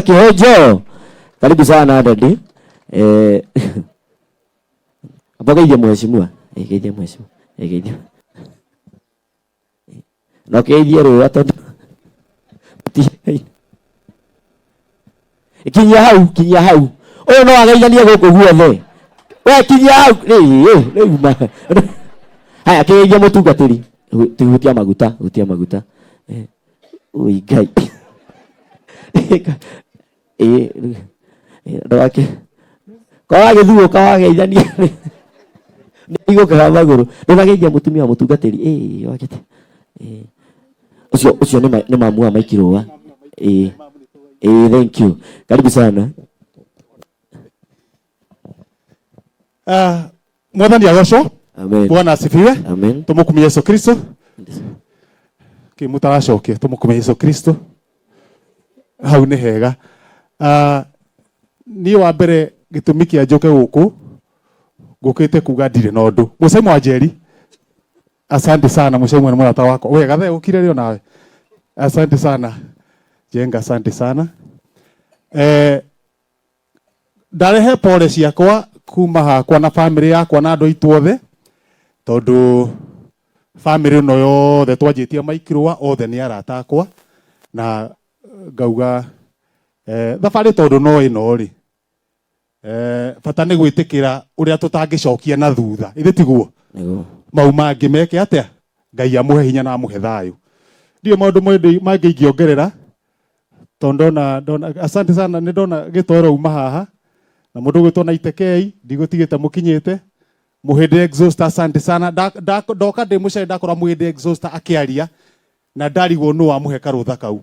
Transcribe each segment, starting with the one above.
Kihojo. Karibu sana daddy. Amba geithie mheshimiwa. Geithie mheshimiwa. Geithie. No geithie rũa tondũ kinyia hau, kinyia hau. Ũyũ no ageithanie gũkũ guothe. We kinyia hau. Rĩu rĩu ma. Haya kĩgeithie mũtungatĩri. Hutia maguta, hutia maguta. Ui Ngai. Ndũgake korwo wagĩthiũka wageithania nĩ igũkaga magũrũ. Ndũnageithia mũtumia wa mũtungatĩri. Wakĩte. Ũcio ũcio nĩ mamu wa Mike Rũa. Thank you. Karibu sana. Mwathani agocwo. Amen. Bwana asifiwe. Amen. Tumukumie Yesu Kristo. Ki mutaracokia tumukumie Yesu Kristo. Hau nĩ hega. Niĩ wa mbere gĩtũmi kĩa njũke gũkũ ngũkĩte kuga ndirĩ na ũndũ. Mũcai Mwanjeri, asante sana. Mũcai mwana mũrata wakwa. We gathe ũkire rĩo nawe. Asante sana. Jenga, asante sana. Ndarehe pole ciakwa kuma hakwa na family yakwa na andũ aitũ othe, tondũ family ĩno yothe twanjĩtie Mike Rũa othe nĩ arata akwa, na ngauga thabarĩ tondũ no ĩno rĩ, bata nĩ gwĩtĩkĩra ũrĩa tũtangĩcokia na thutha, ithĩ tiguo? Nĩguo. Mau mangĩ meke atĩa? Ngai amũhe hinya na amũhe thayũ. Ndiũĩ maũndũ mangĩ ingĩongerera, tondũ ndona, asante sana, nĩ ndona gĩtoero uma haha, na mũndũ ũgwĩtwo na Itekei, ndigũtigĩte mũkinyĩte. Mũhĩndĩ Exhauster, asante sana. Ndoka ndĩ mũcere ndakora Mũhĩndĩ Exhauster akĩaria, na ndarigwo nũ wamũhe karũtha kau.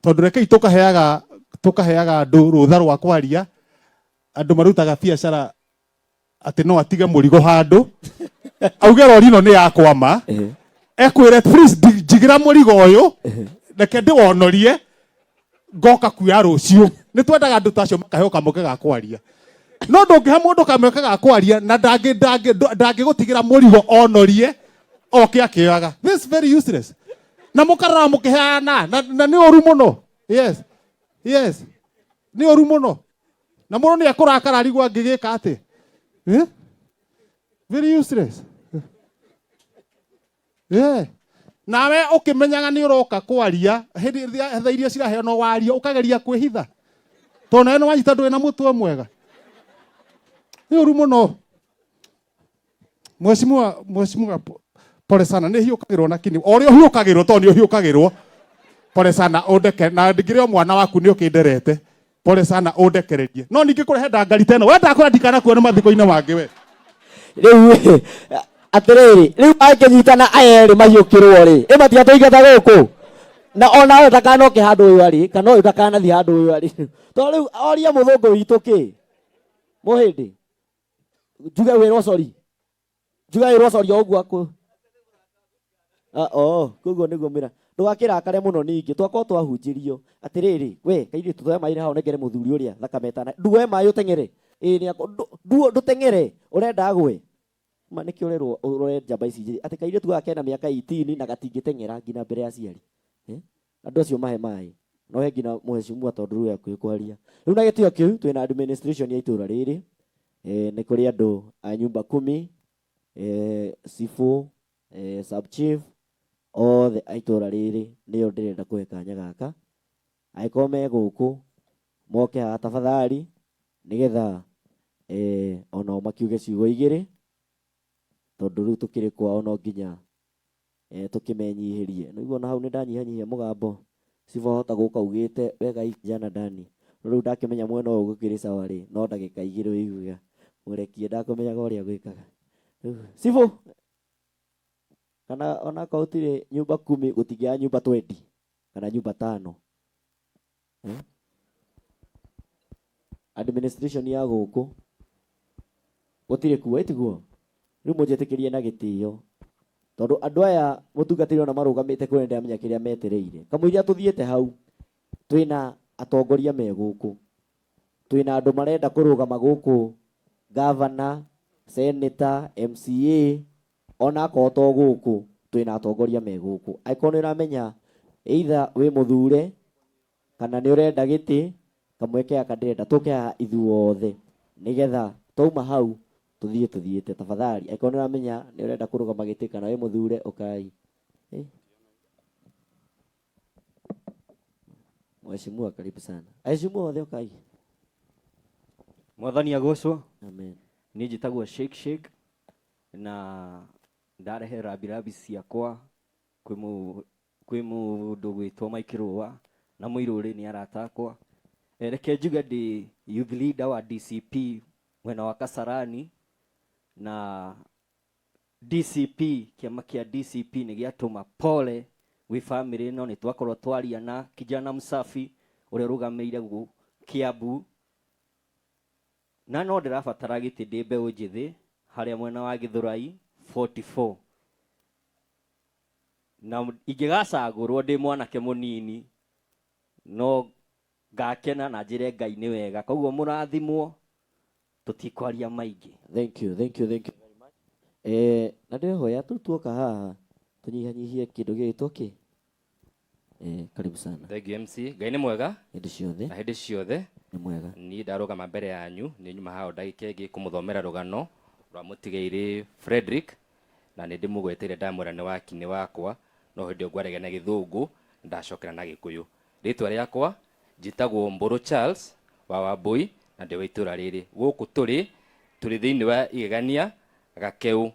Tondũ rekei tũkaheaga andũ rũtha rwa kwaria, andũ marutaga biacara atĩ no atige mũrigo handũ, auge rori ĩno nĩ yakwama, ekwĩre please njigĩra mũrigo ũyũ, reke ndĩwonorie, ngoka kuoya rũciũ. Nĩ twendaga andũ ta acio makaheo kamweke ga kwaria. No ndũngĩhe mũndũ kamweke ga kwaria na ndangĩgũtigĩra mũrigo onorie, oke akĩoyaga. This is very useless. Na mũkarora mũkĩheana, na nĩ ũru mũno. Yes. Yes. Nĩ ũru mũno. Na mũndũ nĩ ekũrakara arigwo angĩgĩka atĩ. Very useless. Yeah. Nawe ũkĩmenyaga nĩ ũroka kwaria, hĩndĩ ĩrĩa tha iria ciraheanwo waria, ũkageria kwĩhitha. Tondũ nawe nĩ wanyita ndũrĩ na mũtwe mwega. Nĩ ũru mũno. Mheshimiwa, mheshimiwa, pole sana. Nĩ hiũkagĩrwo na kini. O ũrĩa ũhiũkagĩrwo, tondũ nĩ ũhiũkagĩrwo. Pole sana, ũndeke. Na ndingĩrĩ o mwana waku nĩ ũkĩnderete. Pole sana, ũndekererie. No ningĩ kũrehe ndangari ta ĩno. We ndakwĩra ndikanakuona mathiko-inĩ mangĩ we. Rĩu, atĩrĩrĩ, rĩu angĩnyitana aya erĩ mahiũkĩrwo rĩ, ĩ matigatũingata gũkũ. Na ona ũyũ ndakanoke handũ ũyũ arĩ, kana ũyũ ndakanathiĩ handũ ũyũ arĩ. Tondũ rĩu oria mũthũngũ witũ kĩ? Mũhĩndĩ. Njuge wĩrwo sorry. Njuge wĩrwo sorry o ũguo akũ. Oh, koguo nĩguo mwĩra. Ndũgakĩrakare mũno ningĩ, twakorwo twahunjĩrio. Atĩrĩrĩ, we, kairĩtu tuoya maĩ haha ũnengere mũthuri ũrĩa thakame ĩtana. Nduoe maĩ ũteng'ere. Ĩĩ nĩ akũ, ndũteng'ere, ũrenda agwe. Ma nĩkĩo ũrerwo ũrore njamba ici njĩthĩ. Atĩ kairĩtu gaka kena mĩaka 18 na gatingĩteng'era nginya mbere ya aciari. Andũ acio mahe maĩ. No he nginya mheshimiwa tondũ rĩu hakuhĩ kwaria. Rĩu na gĩtĩo kĩu twĩna administration ya itũra rĩrĩ. Nĩ kũrĩ andũ a nyumba kumi, cibũ, sub chief, othe a itũra rĩrĩ nĩo ndĩrenda kũhe kanya gaka. Angĩkorwo me gũkũ moke haha tafadhali nĩgetha onao makiuge ciugo igĩrĩ tondũ rĩu tũkĩrĩ kwao no nginya tũkĩmenyihĩrie. Nĩguo ona hau nĩ ndanyihanyihia mũgambo, cibũ ahota gũka augĩte wega jana ndani. No rĩu ndakĩmenya mwena ũyũ gũkĩrĩ sawa rĩ, no ndagĩka igĩrĩ ũiguaga mũrekie ndakũmenyaga ũrĩa gwĩkaga. Rĩu cibũ, kana onakorwo gũtirĩ nyumba kumi gũtingĩaga nyumba 20 kana nyumba 5. Administration ya gũkũ gũtirĩ kuo, ĩtiguo? Rĩu mũnjĩtĩkĩrie na gĩtĩo tondũ andũ aya mũtungatĩri ona marũgamĩte kũrĩa ndĩramenya kĩrĩa metereire. Kamũira tũthiĩte hau twĩna atongoria me gũkũ, twĩna andũ marenda kũrũgama gũkũ, governor, senator, MCA, ona akorwo to gũkũ twĩna atongoria me gũkũ. Angĩkorwo nĩ ũramenya either wĩ mũthure Kana nĩ ũrenda gĩtĩ, kamweke gaka ndĩrenda tũke haha ithuothe nĩgetha twauma hau tũthiĩ tũthiĩte. Tafadhali angĩkorwo nĩ ũramenya nĩ ũrenda kũrũgama gĩtĩ kana wĩ mũthure, ũkai. Mheshimiwa, karibu sana. Aheshimu othe ũkai. Mwathani agocwo. Amen. Niĩ njĩtagwo Shake Shake na ndarehe rambirambi ciakwa kwĩ mũndũ gwĩtwo Mike Rũa na Mũirũrĩ nĩ arata akwa. Reke njuge ndĩ youth leader wa DCP mwena wa Kasarani na DCP, kĩama kĩa DCP nĩ gĩatũma pole gwĩ family ĩno. Nĩ twakorwo twaria na kijana Msafi ũrĩa ũrũgamĩire Kiambu, na no ndĩrabatara gĩtĩ ndĩ mbeũ njĩthĩ harĩa mwena wa Gĩthũrai 44, na ingĩgacagũrwo ndĩ mwanake mũnini no ngakena na njĩre Ngai nĩ wega. Koguo mũrathimwo, tũtikwaria maingĩ. Thank you, thank you, thank you very much. Na ndĩrehoya tu tuoka haha tũnyihanyihie kĩndũ gĩgĩtwo kĩ. Karibu sana. Thank you MC. Ngai nĩ mwega hĩndĩ ciothe na hĩndĩ ciothe nĩ mwega. Niĩ ndarũgama mbere yanyu nĩ nyuma haha ndagĩka ĩngĩ kũmũthomera rũgano rwa mũtigairĩ Frederick, na nĩ ndĩmũgweteire ndamwĩra nĩ wakinĩ wakwa, no hĩndĩ ĩyo ngwaragia na gĩthũngũ, ndacokera na gĩkũyũ. Rĩtwa rĩakwa njĩtagwo Mbũrũ Charles wa Wambui na ndĩ wa itũra rĩrĩ. Gũkũ tũrĩ thĩinĩ wa Igegania Gakeu,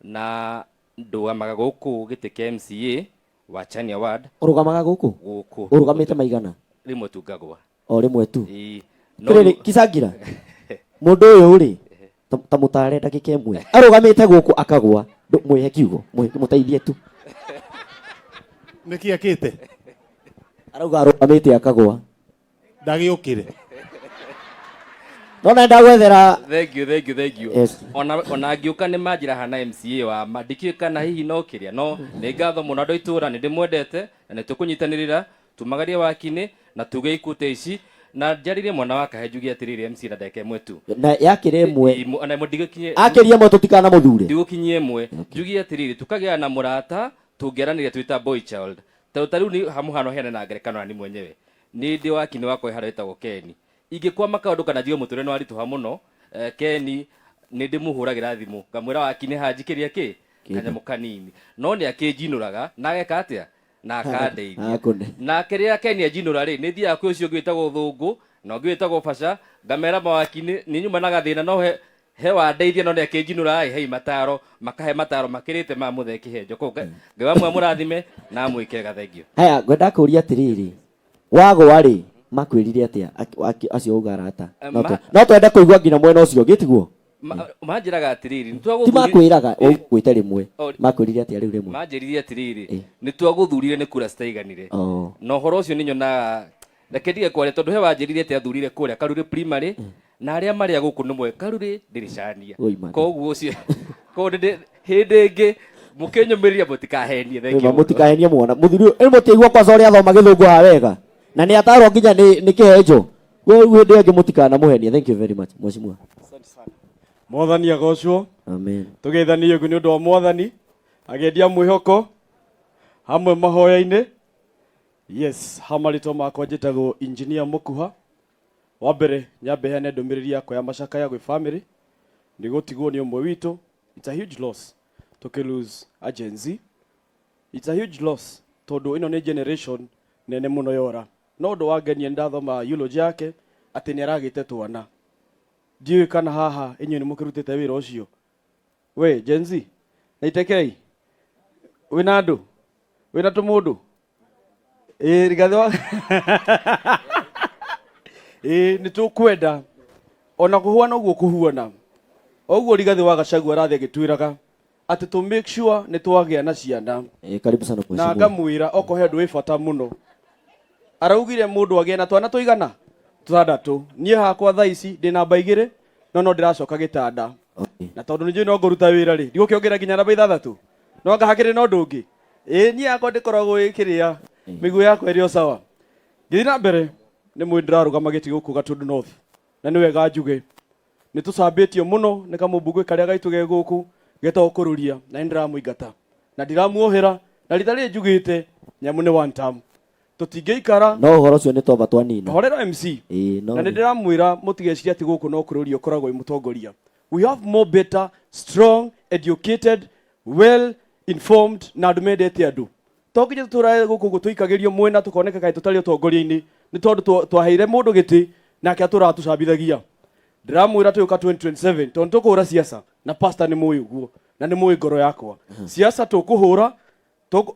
na ndũgamaga gũkũ gĩtĩ kĩa MCA wa Chania Ward. Ũrũgamaga gũkũ? Gũkũ. Ũrũgamĩte maigana? Rĩmwe tu ngagwa. O rĩmwe tu? Ĩĩ. Rĩrĩ, Kicangira, mũndũ ũyũ rĩ, ta mũtare ndagĩka ĩmwe arũgamĩte gũkũ akagwa, mwĩhe kiugo, mũteithie tu. Nĩkĩ ekĩte? Arauga arũgamĩte akagwa. Ndagĩũkĩre. No nenda gwethera. Thank you, thank you, thank you. Yes. Ona ngĩũka nĩ manjĩra hana MCA wa ma, ndikĩũĩ kana hihi no kĩrĩa, no nĩ ngatho mũno andũ a itũũra, nĩ ndĩmwendete na nĩ tũkũnyitanĩrĩra tumagarie wakinĩ na tuge ikute ici, na njarĩrie mwana wa kahe njuge atĩrĩrĩ MC na ndagĩka ĩmwe tu. Na yakĩra ĩmwe. Ona ĩmwe ndigũkinyie. Akĩria ĩmwe tũtikanamũthure. Ndigũkinyie ĩmwe. Njuge atĩrĩrĩ, tũkagĩa na mũrata tũngĩaranĩria twĩ ta boy child. Tondũ ta rĩu nĩ mũhano heane na ngerekano na niĩ mwenyewe. Nĩ ndĩ wakinĩ wakwa harĩa wĩtagwo Ken. Ingĩkwama kaũndũ kana njigue mũtũrĩre nĩ waritũha mũno, Ken nĩ ndĩmũhũragĩra thimũ ngamwĩra wakinĩ haha njikĩria kĩ? Kanyamũ kanini. No nĩ akĩnjinũraga na ageka atĩa? Na akandeithia. Nake rĩrĩa Ken anjinũra rĩ, nĩ thiaga kwĩ ũcio ũngĩ wĩtagwo Thũngũ na ũngĩ wĩtagwo Baca, ngamera mawakinĩ nĩ nyuma na gathĩna no he wandeithia no nĩ akĩnjinũra ĩ, hei mataro, makahe mataro makĩrĩte ma mũthee kĩhenjo. Koguo Ngai wa muoyo amũrathime na amwĩke wega, thank you. Haya, ngwenda kũria atĩrĩrĩ, wagwa rĩ, makwĩrire atĩa acio auga arata? No twende kũigua nginya mwena ũcio ũngĩ, tiguo? Manjĩraga atĩrĩrĩ, nĩ Ti makwĩraga, ũgwĩte rĩmwe. Makwĩrire atĩa rĩu rĩmwe? Manjĩrire atĩrĩrĩ, nĩ twagũthurire nĩ kura citaiganire. Na ũhoro ũcio nĩ nyonaga, reke ndige kwaria tondũ he wanjĩrire atĩ athurire kũrĩa Karurĩ primary, na arĩa marĩa gũkũ nĩ moĩ Karurĩ ndĩrĩ cania. Koguo ũcio, koguo hĩndĩ ĩngĩ mũkĩnyũmĩrĩria mũtikahenie. Thank you. Mũtikahenie mwana. Mũthuri ũyũ, mũtiaigua kwanza ũrĩa athoma gĩthũngũ haha wega. Na nĩ atarwo nginya nĩ kĩhenjo. Rĩu hĩndĩ ĩngĩ mũtikanamũhenie. Thank you very much, Mheshimiwa. Asante sana. Mwathani agocwo. Amen. Tũgeithanie ũguo nĩ ũndũ wa Mwathani, agendia mwĩhoko hamwe mahoya-inĩ. Yes, ha marĩtwa makwa njĩtagwo Engineer Mũkuha. Wa mbere nyambe heane ndũmĩrĩri yakwa ya macakaya gwĩ family, nĩ gũtigwo nĩ ũmwe witũ. It's a huge loss tũkĩ lose a Gen Z. It's a huge loss tondũ ĩno nĩ generation nene mũno yora. No ũndũ wa ngenia nĩ ndathoma eulogy yake atĩ nĩ aragĩte twana. Ndiũĩ kana haha inyuĩ nĩ mũkĩrutĩte wĩra ũcio. We Gen Z, na itekei. Wĩna andũ? Wĩna tũmũndũ? Ĩĩ, Rigathĩ wa Ĩĩ, nĩ tũkwenda ona kũhuana ũguo kũhuana. Ũguo Rigathĩ wa Gachagua arathiĩ agĩtwĩraga atĩ tũ make sure nĩ twagĩa na ciana. Karibu sana Na mheshimiwa. ngamwĩra okorwo he ũndũ wĩ bata mũno. Araugire mũndũ agĩe na twana tũigana? Tũtandatũ. Niĩ hakwa thaa ici ndĩ namba igĩrĩ, no no ndĩracoka gĩtanda. Na tondũ nĩ njũĩ no ngũruta wĩra rĩ, ndigũkĩongerera nginya namba ithathatũ. No anga hakĩrĩ na ũndũ ũngĩ. Ĩĩ, niĩ yakwa ndĩkoragwo ĩkĩrĩa, mĩguĩ yakwa ĩrĩ o sawa. Ngĩthiĩ na mbere, nĩ mũĩ ndĩrarũgama gĩtĩ gũkũ Gatundu North. Na nĩ wega njuge, nĩ tũcambĩtio mũno nĩ kamũmbunge karĩa gaitũ ge gũkũ getagwo Kũrũria, na nĩ ndĩramũingata. Na ndiramuohera, na rita rĩrĩ njugĩte, nyamũ nĩ one term. Tũtingĩikara. No ũhoro ũcio nĩ twamba twanina. Horera MC. Ĩĩ, no Na nĩ ndĩramwĩra mũtigecirie atĩ gũkũ no kũrũria ũkoragwo wĩ mũtongoria. We have more better, strong, educated, well informed na andũ mendete andũ. To nginya tũtũrae gũkũ ũguo tũikagĩrio mwena tũkoneka kaĩ tũtarĩ ũtongoria-inĩ nĩ tondũ twaheire mũndũ gĩtĩ nake atũraga tũcambithagia. Ndĩramwĩra tũgĩũka 2027 tondũ tũkũhũra siasa na pastor nĩ mũĩ ũguo na nĩ mũĩ ngoro yakwa. Siasa tũkũhũra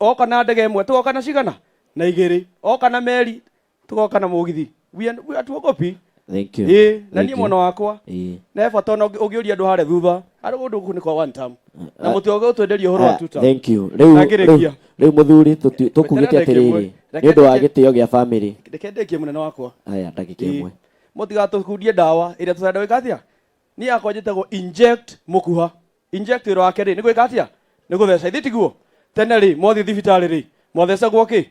oka na ndege ĩmwe tũgoka na cigana na igĩrĩ, oka na meri tũgoka na mũgithi. We are hatuogopi. Thank you. Ĩĩ, na Thank niĩ you. mwena wakwa Ĩĩ. na he bata ona ũngĩũria andũ harĩa thutha arĩ kũndũ gũkũ nĩ kwa one term na mũtigoke gũtwenderia ũhoro wa Ah, two term. thank you. Rĩu Na ngĩrĩkia. rĩu mũthuri tũkugĩte Weterera ndagĩka ĩmwe. atĩrĩrĩ Reke nĩ ũndũ wa gĩtĩo gĩa bamĩrĩ. Reke ndĩkie mũnene wakwa. Aya, ndagĩka Ĩĩ. ĩmwe. Mũtigatũkundie ndawa ĩrĩa tũtarenda gwĩka atĩa. Niĩ yakwa njĩtagwo inject mũkuha. Inject wĩra wake rĩ nĩ gwĩka atĩa? Nĩ gũtheca. Ithe tiguo? Tene rĩ mwathiĩ thibitarĩ rĩ mwathecagwo kĩ?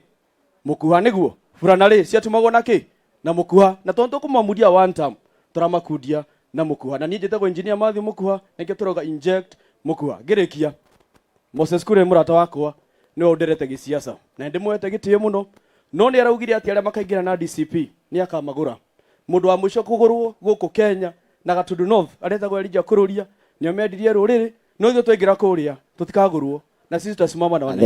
Mũkuha nĩguo. Burana rĩ ciatumagwo na kĩ? Na mũkuha. Na tondũ tũkũmamundia one term tũramakundia na mũkuha. Na niĩ njĩtagwo engineer Matthew Mũkuha nĩkĩo tũrauga inject mũkuha. Ngĩrĩkia Moses Kuria nĩ mũrata wakwa nĩwe ũnderete gĩsiasa na ndĩmuoete gĩtĩo mũno no nĩ araugire atĩ arĩa makaingĩra na DCP nĩ akamagũra. Mũndũ wa mũico kũgũrwo gũkũ Kenya na Gatundu North aretagwo Elijah Kururia nĩo mendirie rũrĩrĩ no ithuĩ twaingĩra kũrĩa tũtikagũrwo na sisi tutasimama na wananchi.